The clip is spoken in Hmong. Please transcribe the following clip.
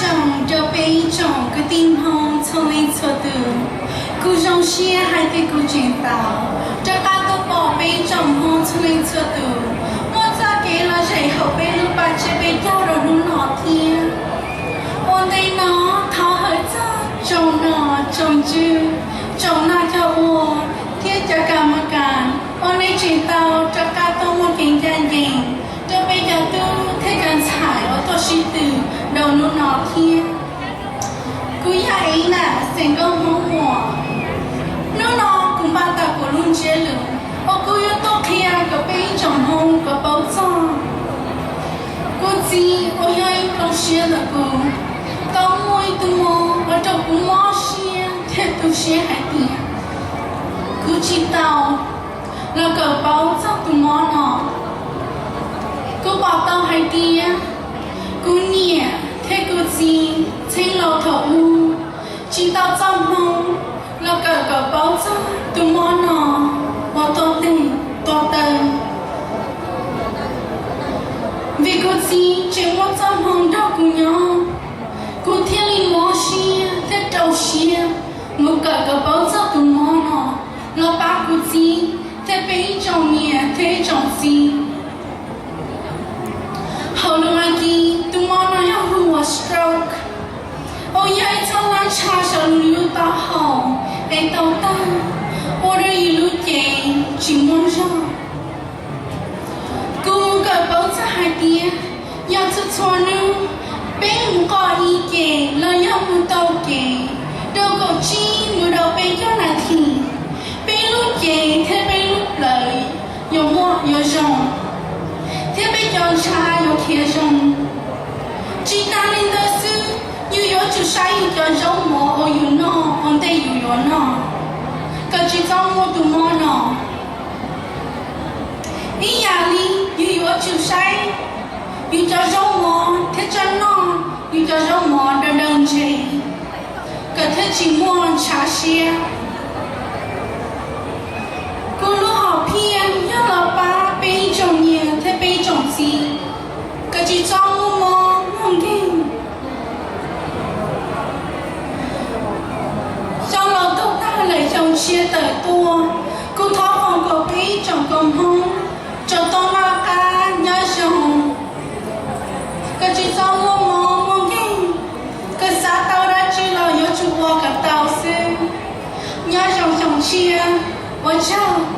Zoo rau peb ib tsoom kwv tij Hmoob txhua leej txhua tus, kuv zoo siab hais tias kuv tseem tau rov qab tuaj pom peb ib tsoom Hmoob txhua leej txhua tus muaj txoj kev lom zem hauv peb lub paj tsib peb caug rau hnub no thiab. Ua ntej no thov hawm txog tsoom nom tsoom tswv, tsoom noj cov ua thiab cov kam ma kas uas nej tseem tau rov qab tuaj muaj kev ncaj ncees rau peb cov tub thiab cov ntxhais uas tuaj sib tw rau hnub no thiab. Kuv yog Ev Nam xeem Nkauj Hmoob Muas. Hnub no kuv npaj tau kuv lub ntsiab lus uas kuv yuav tuaj qhia kom peb ib tsoom Hmoob kom paub txog kuv txiv uas yog ib nplooj siab ntawm kuv, tau muaj ib tug mob uas rau kuv mob siab thiab tu siab hais tias kuv tsis tau los kawm paub txog tus mob no. Kuv pom tau hais tias kuv niam thiab kuv txiv txheeb laus thaum ub tsis tau txoj hmoo los kawm kom paub txog tus mob no uas tuaj tes tuaj taw. Vim kuv txiv tseem muaj txoj hmoo nrog kuv nyob, kuv thiaj li mob siab thiab rau siab mus kawm kom paub txog tus mob no los pab kuv txiv thiab peb ib tsoom niam thiab ib tsoom txiv. Hauv lus Askiv tus mob no yog hu ua stroke, uas yog ib txoj laj ntsha saum nws lub taub hau es tau tawg, ua rau yus lub cev tsis muaj zog. Kuv kawm paub txog hais tias yog txhua txhua hnub peb mus qoj ib ce los yog mus taug kev rau kaum tsib mus rau peb caug nas this, peb lub cev thiab peb lub plawv yuav muaj yuav zoo, thiab peb cov ntshav yuav khiav zoo. Tsis tas li ntawd xwb, yus yuav tsum saib yus cov zaub mov uas yus noj ua ntej yus yuav noj, kom tsis txhob muaj tus mob no. Ib yam li yus yuav tsum saib yus cov zaub mov thiab txhob noj yus cov zaub mov dav dav ntsev, kom thiaj tsis muaj ntshav siab. Kuv lub hom phiaj yog los pab peb ib tsoom niam thiab peb ib tsoom txiv kom tsis txhob muaj mob muaj nkeeg. Xyoo laus tuag tag lawm xyoo tshiab tawm tuaj, kuv thov foom kom peb ib tsoom koob hmoob tsuas tau noj qab nyob zoo, kom tsis txhob muaj mob muaj nkeeg, kom xav tau dab tsi los yuav tsum ua kom tau xwb. Nyob zoo xyoo tshiab, ua tsaug.